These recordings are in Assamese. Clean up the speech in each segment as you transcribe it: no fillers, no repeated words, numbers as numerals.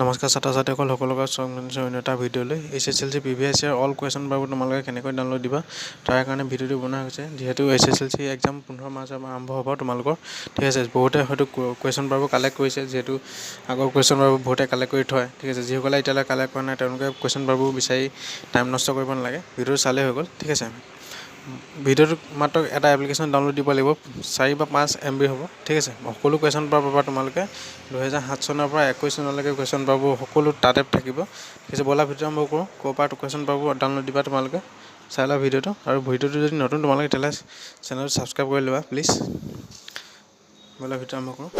নমস্কাৰ ছাত্ৰ ছাত্ৰীসকল, সকলোকে স্বাগতম জনাইছোঁ অন্য এটা ভিডিঅ'লৈ। HSLC previous year all question পেপাৰবোৰ তোমালোকে কেনেকৈ ডাউনলোড দিবা, তাৰ কাৰণে ভিডিঅ'টো বনোৱা হৈছে। যিহেতু HSLC exam 15 মাৰ্চৰ পৰা আৰম্ভ হ'ব তোমালোকৰ, ঠিক আছে। বহুতে হয়তো কুৱেশ্যন পেপাৰবোৰ কালেক্ট কৰিছে, যিহেতু আগৰ কুৱেশ্যন পেপাৰবোৰ বহুতে কালেক্ট কৰি থয়, ঠিক আছে। যিসকলে এতিয়ালৈ কালেক্ট কৰা নাই, তেওঁলোকে কুৱেশ্যন পেপাৰবোৰ বিচাৰি টাইম নষ্ট কৰিব নালাগে, ভিডিঅ'টো চালেই হৈ গ'ল, ঠিক আছে। ভিডিঅ'টোত মাত্ৰ এটা এপ্লিকেশ্যন ডাউনলোড দিব লাগিব, 4 বা 5 MB হ'ব, ঠিক আছে। সকলো কুৱেশ্যন পেপাৰ পাবা তোমালোকে। 2007 চনৰ পৰা 21 চনলৈকে কুৱেশ্যন পেপাৰবোৰ সকলো তাতে থাকিব, ঠিক আছে। ব'লা, ভিডিঅ' আৰম্ভ কৰোঁ। ক'ৰ পৰা কুৱেশ্যন পেপাৰবোৰ ডাউনলোড দিবা তোমালোকে চাই লোৱা ভিডিঅ'টো। আৰু ভিডিঅ'টো যদি নতুন তোমালোকে, তেতিয়াহ'লে চেনেলটো ছাবস্ক্ৰাইব কৰি ল'বা প্লিজ। ব'লা, ভিডিঅ' আৰম্ভ কৰোঁ।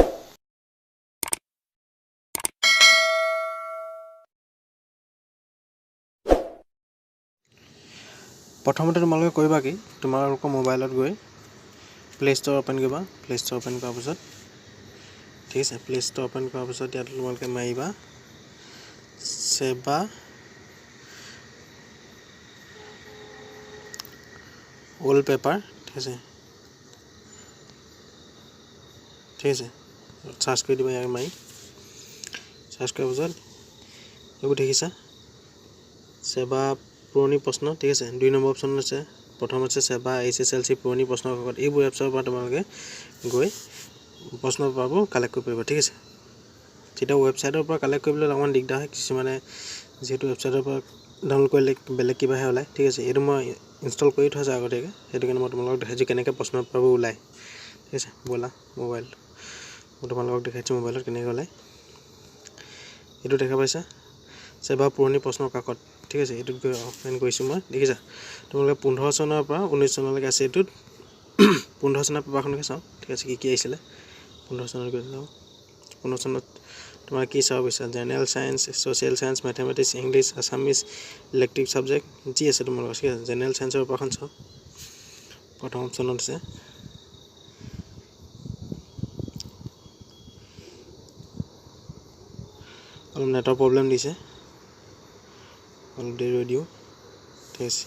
প্ৰথমতে তোমালোকে কৰিবা কি, তোমালোকৰ মোবাইলত গৈ প্লে' ষ্ট'ৰ অ'পেন কৰিবা। প্লে' ষ্ট'ৰ অ'পেন কৰাৰ পিছত, ঠিক আছে, প্লে' ষ্ট'ৰ অ'পেন কৰাৰ পিছত ইয়াত তোমালোকে মাৰিবা ছেবা অ'ল্ড পেপাৰ, ঠিক আছে। ঠিক আছে, চাৰ্চ কৰি দিবা। ইয়াক মাৰি চাৰ্চ কৰাৰ পিছত এইবোৰ দেখিছা, ছেবা পুৰণি প্ৰশ্ন, ঠিক আছে। 2 নম্বৰ অপশ্যন আছে, প্ৰথম আছে ছেবা HSLC পুৰণি প্ৰশ্ন কাকত। এইবোৰ এপছৰ পৰা তোমালোকে গৈ প্ৰশ্ন পেপাৰবোৰ কালেক্ট কৰিব পাৰিবা, ঠিক আছে। তেতিয়া ৱেবছাইটৰ পৰা কালেক্ট কৰিবলৈ অকণমান দিগদাৰ হয় কিছুমানে, যিহেতু ৱেবছাইটৰ পৰা ডাউনলোড কৰিলে বেলেগ কিবাহে ওলায়, ঠিক আছে। এইটো মই ইনষ্টল কৰি থোৱা আছে আগতীয়াকৈ, সেইটো কাৰণে মই তোমালোকক দেখাইছোঁ কেনেকৈ প্ৰশ্ন পেপাৰবোৰ ওলায়, ঠিক আছে। ব'লা, মোবাইল মই তোমালোকক দেখাইছোঁ মোবাইলত কেনেকৈ ওলায়। এইটো দেখা পাইছা, ছেবা পুৰণি প্ৰশ্ন কাকত, ঠিক আছে। এইটোত গৈ অপেন কৰিছোঁ মই। দেখিছা তোমালোকে, 15 চনৰ পৰা 19 চনলৈকে আছে এইটোত। 15 চনৰ পেপাৰখনকে চাওঁ, ঠিক আছে, কি কি আহিছিলে। 15 চনত গৈ চাওঁ। 15 চনত তোমাৰ কি চাব বিচাৰা? General science, social science, mathematics, English, Assamese, elective subject যি আছে তোমালোকৰ, ঠিক আছে। জেনেৰেল চায়েন্সৰ পেপাৰখন চাওঁ, প্ৰথম অপশ্যনত আছে। অলপ নেটৰ প্ৰব্লেম দিছে, অলপ দেৰি ৰৈ দিওঁ, ঠিক আছে।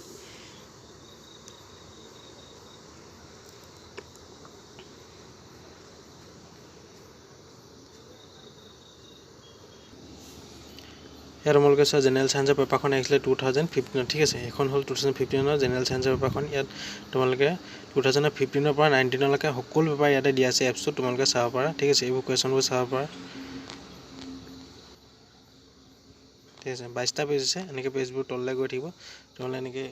ইয়াত তোমালোকে চোৱা, জেনেৰেল চায়েন্সৰ পেপাৰখন আহিছিলে 2015ত, ঠিক আছে। এইখন হ'ল 2015ৰ জেনেৰেল চায়েন্সৰ পেপাৰখন। ইয়াত তোমালোকে 2015ৰ পৰা 19লৈকে সকলো পেপাৰ ইয়াতে দিয়া আছে এপছটোত, তোমালোকে চাব পাৰা, ঠিক আছে। এইবোৰ কুৱেশ্যনবোৰ চাব পাৰা, ঠিক আছে। 22টা পেজ আছে। এনেকৈ পেজবোৰ তললৈ গৈ থাকিব। তোমালোকে এনেকৈ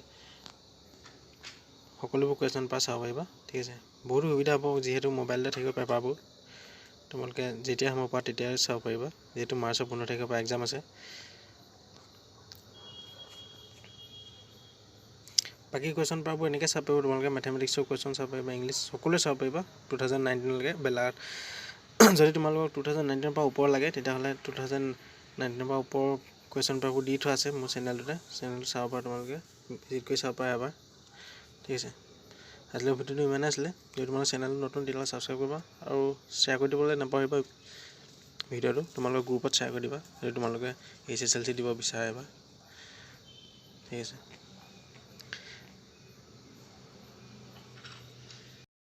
সকলোবোৰ কুৱেশ্যন পেপাৰ চাব পাৰিবা, ঠিক আছে। বহুত সুবিধা হ'ব, যিহেতু মোবাইলতে থাকিব পেপাৰবোৰ। তোমালোকে যেতিয়া সময় পোৱা তেতিয়াই চাব পাৰিবা, যিহেতু মাৰ্চৰ 15 তাৰিখৰ পৰা এক্সাম আছে। বাকী কুৱেশ্যন পেপাৰবোৰ এনেকৈ চাব পাৰিব তোমালোকে। মেথমেটিক্সৰ কুৱেশ্যন চাব পাৰিবা, ইংলিছ, সকলোৱে চাব পাৰিবা 2019লৈকে। বেলা যদি তোমালোকক 2019ৰ পৰা ওপৰ লাগে, তেতিয়াহ'লে 2019ৰ পৰা ওপৰৰ কুৱেশ্যন পেপাৰবোৰ দি থোৱা আছে মোৰ চেনেলটোতে। চেনেলটো চাব পাৰা তোমালোকে, ভিজিট কৰি চাব পাৰা এবাৰ, ঠিক আছে। আজিলৈ ভিডিঅ'টো ইমানেই আছিলে। যদি তোমালোকৰ চেনেলটো নতুন, তেতিয়াহ'লে ছাবস্ক্ৰাইব কৰিবা আৰু শ্বেয়াৰ কৰি দিবলৈ নাপাহৰিবা। ভিডিঅ'টো তোমালোকৰ গ্ৰুপত শ্বেয়াৰ কৰি দিবা, যদি তোমালোকে HSLC দিব বিচাৰে এবাৰ, ঠিক আছে।